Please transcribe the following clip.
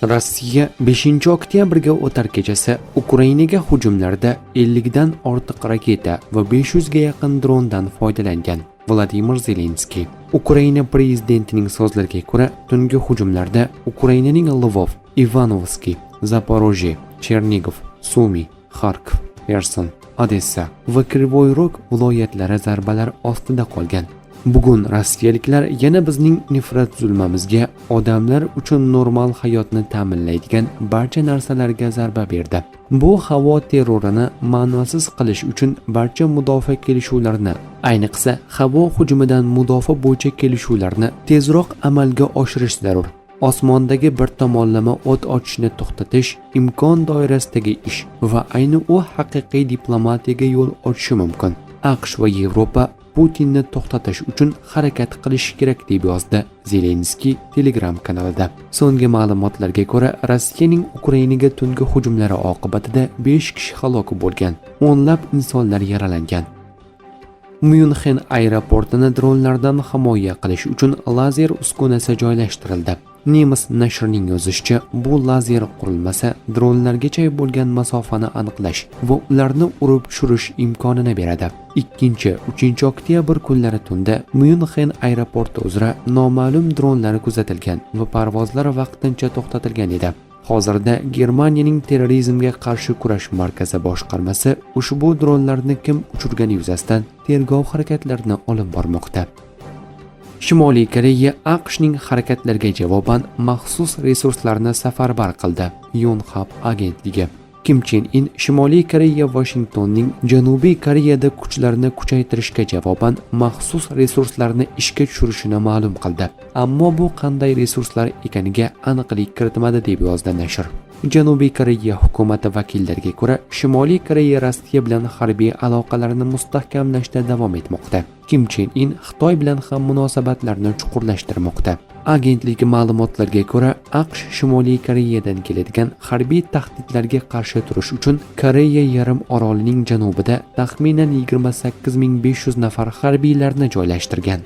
Rossiya 5 oktyabrga o'tar kechasi Ukrainaga hujumlarda 50 dan ortiq raketa va 500 ga yaqin drondan foydalangan. Vladimir Zelenskiy. Ukraina prezidentining so'zlariga ko'ra, tungi hujumlarda Ukrainaning Lvov, Ivanovskiy, Zaporojye, Chernigov, Sumi, Xarkov, Xerson, Odessa va Krivoy Rog viloyatlari zarbalar ostida qolgan. Bugun rossiyaliklar yana bizning infratuzilmamizga, odamlar uchun normal hayotni ta'minlaydigan barcha narsalarga zarba berdi. Bu havo terrorini ma'nosiz qilish uchun barcha mudofaa kelishuvlarini, ayniqsa havo hujumidan mudofaa bo'yicha kelishuvlarni tezroq amalga oshirish zarur. Osmondagi bir tomonlama o't ochishni to'xtatish imkon doirasidagi ish va ayni u haqiqiy diplomatiyaga yo'l ochishi mumkin. AQSh va Yevropa Putinni to'xtatish uchun harakat qilishi kerak, deb yozdi Zelenskiy Telegram kanalida. So'nggi ma'lumotlarga ko'ra, Rossiyaning Ukrainaga tungi hujumlari oqibatida 5 kishi halok bo'lgan, o'nlab insonlar yaralangan. Myunxen aeroportini dronlardan himoya qilish uchun lazer uskunasi joylashtirildi. Nemis nashrining yozishicha, bu lazer qurilmasi dronlargacha bo'lgan masofani aniqlash va ularni urib tushirish imkonini beradi. 2, 3 oktyabr kunlari tunda Myunxen aeroporti uzra noma'lum dronlar kuzatilgan va parvozlar vaqtincha to'xtatilgan edi. Hozirda Germaniyaning terrorizmga qarshi kurash markazi boshqarmasi ushbu dronlarni kim uchirgani yuzasidan tergov harakatlarini olib bormoqda. Shimoliy Koreya AQShning harakatlariga javoban maxsus resurslarni safarbar qildi. Yonhap agentligi. Kim Chen In Shimoliy Koreya Vashingtonning Janubiy Koreyada kuchlarni kuchaytirishga javoban maxsus resurslarni ishga tushirishini ma'lum qildi. Ammo bu qanday resurslar ekaniga aniqlik kiritmadi, deb yozdi nashr. Janubiy Koreya hukumati vakillariga ko'ra, Shimoliy Koreya Rossiya bilan harbiy aloqalarni mustahkamlashda davom etmoqda. Kim Chen In Xitoy bilan ham munosabatlarni chuqurlashtirmoqda. Agentlik ma'lumotlariga ko'ra, AQSh Shimoliy Koreyadan keladigan harbiy tahdidlarga qarshi turish uchun Koreya yarim orolining janubida taxminan 28 500 nafar harbiylarni joylashtirgan.